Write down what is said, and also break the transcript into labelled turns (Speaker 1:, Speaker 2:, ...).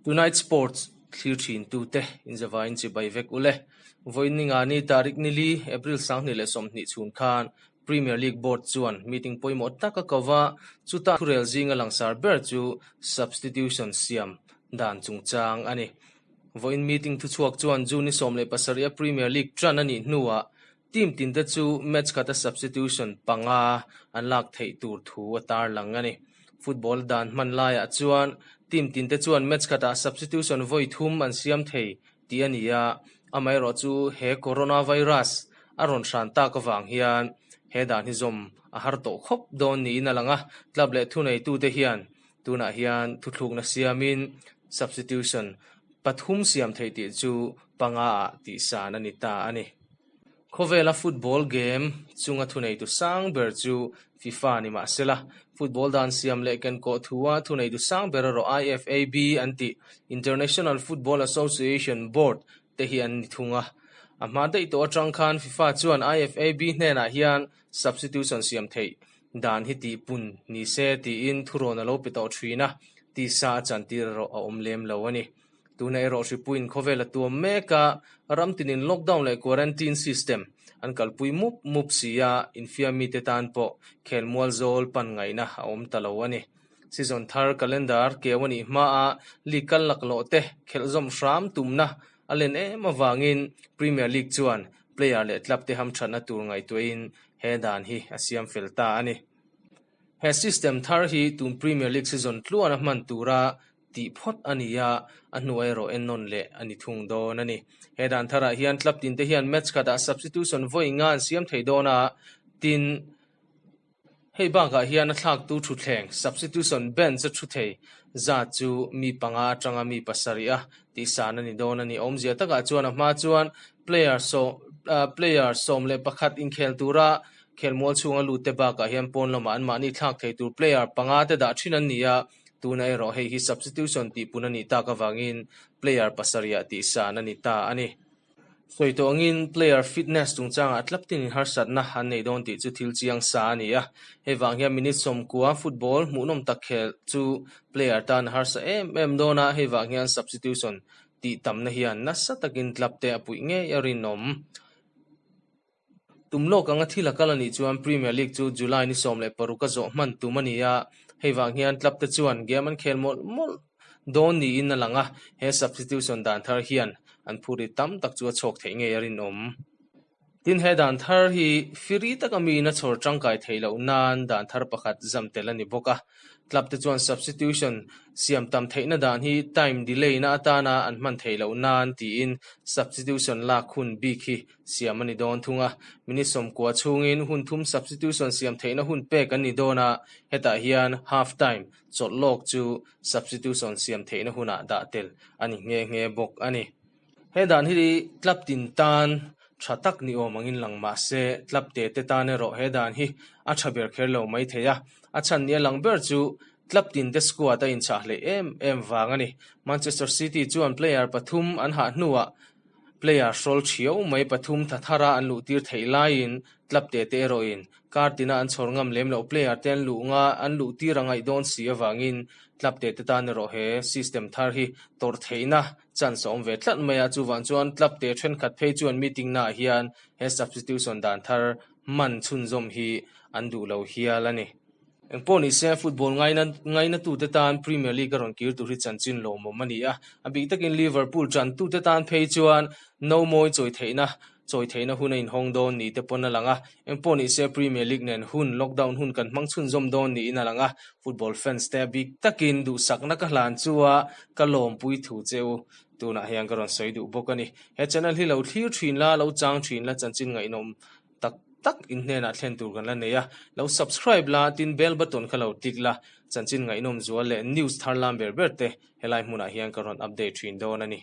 Speaker 1: Tonight Sports thlir thin tute inzavain chibai vek ule. Vawiin ninga ni Tarik Nili, April 2020 chhun khan Premier League Board chuan meeting pawimawh tak a ko va, chuta thurel zinga langsar ber chu substitution siam dan chungchang a ni. Vawiin meeting thuchhuak chuan June ni 17 a Premier League tan a nih hnuah team tinte chu match khata substitution panga an lak theih tur thu a tarlang a ni. Football dan hman laiah chuan team tinte chuan match khatah substitution vawi thum an siam thei tih a ni a, amaherawhchu he coronavirus a rawn hran tak avang hian he dan hi zawm a har tawh khawp dawn niin a lang a, club leh thuneitute hian tunah hian thuthlukna siamin substitution pathum siam theih tih chu panga ah tihsan a ni ta a ni. Khawvela football game chunga thuneitu sang ber chu FIFA ni mah sela, football dan siam leh kenkawh thua thuneitu sang ber erawh IFAB an tih, International Football Association Board, te hi an ni thung a. A hma daih tawh atang khan FIFA chuan IFAB hnenah hian substitution siam theih dan hi tihpun ni se tiin thurawn a lo pe tawh thin a, tisa a chantir erawh a awm lem lo a ni. Tuna erawh hripuiin khawvel a tuam mek a, ram tinin lockdown leh quarantine system an kalpui mup mup si a, infiam mite tan pawh khelmual zawl pan ngaihna a awm ta lo a ni. Season thar calendar keu a nih hmaa league kal laklawh te khelh zawm hram tumna a len em avangin Premier League chuan player leh club te hamthatna tur ngaihtuahin he dan hi a siam fel ta a ni. He system thar hi tun Premier League season tluan a hman tura tih phawt a ni a, a hnuai erawh ennawn leh a ni thung dawn a ni. He dan tharah hian club tinte hian match khatah substitution vawi nga an siam thei dawn a, tin, hei bakah hian a thlaktu thutthleng, substitution bench, a thu thei zat chu mi panga atanga mi pasarih a tihsan a ni dawn a ni. Awmzia takah chuan a hma chuan player player 11 inkhel tura khelmual chhunga lut te bakah hian pawn lamah anmahni thlak thei tur player panga te dah thin an ni a, Tuna erawh hei hi substitution tih pun a nih tak avangin player pasarihah tihsan a ni ta a ni. Sawi tawh angin player fitness chungchangah tlap tinin harsatna an nei dawn tih chu thil chiang sa a ni a. Hei vang hian minute 90 football hmuhnawm tak khelh chu player tan a harsa em em dawn a, hei vang hian substitution tih tamna hian nasa takin club te a puih ngei a rinawm. Tum lawk anga thil a kal a nih chuan Premier League chu July ni 16 a zawh hman tum a ni a, hei vang hian club te chuan game an khel mawlh mawlh dawn niin a lang a, he substitution dan thar hian an phurrit tam tak chu a chhawk theih ngei a rinawm. Tin, he dan thar hi free taka miin a chhawr tangkai theih loh nan dan thar pakhat zam tel a ni bawk a, Club te chuan substitution siam tam theihna dan hi time delay na atana an hman theih loh nan tiin substitution lak hun bik hi siam a ni dawn thung a. Minute 90 chhungin hun thum substitution siam theihna hun pek an ni dawn a, hetah hian half time chawlh lawk chu substitution siam theihna hunah dah tel a ni nghe nghe bawk a ni. He dan hi club tin tan tha tak ni awm angin lang mah se, club te te tan erawh he dan hi a tha ber kher lo mai thei a. A chhan nia lang ber chu club tin te squad a inchah hleih em em vang a ni. Manchester City chuan player pathum an hah hnuah player hrawl thiau mai pathum tha thara an luhtir theih laiin club te te erawhin kar tina an chhawr ngam lem loh player te an luh nga an luhtir a ngaih dawn si avangin club te te tan erawh he system thar hi tawrh theihna chance a awm ve tlat mai a, chuvang chuan club te thenkhat phei chuan meeting naah hian he substitution dan thar hman chhunzawm hi an duh lo hial a ni. Engpawh ni se, football ngaina ngainatute tan Premier League a rawn kir tur hi chanchin lawmawm a ni a, a bik takin Liverpool tantute tan phei chuan no mawi chawi theihna chawi theihna hun a inhawng dawn ni te pawn a lang a, engpawh ni se Premier League nen hun lockdown hun kan hmang chhunzawm dawn niin a lang a, football fans te a bik takin duhsakna ka hlan chu a ka lawmpui thu che u tunah hian ka rawn sawi duh bawk a ni. He channel hi lo thlir thin la, lo chang thin la chanchin ngaihnawm tak tak in hnenah thlen tur kan la nei a, lo subscribe la tin bell button kha lo click la, chanchin ngaihnawm zual leh news thar lam ber ber te helai hmunah hian ka rawn update thin dawn a ni.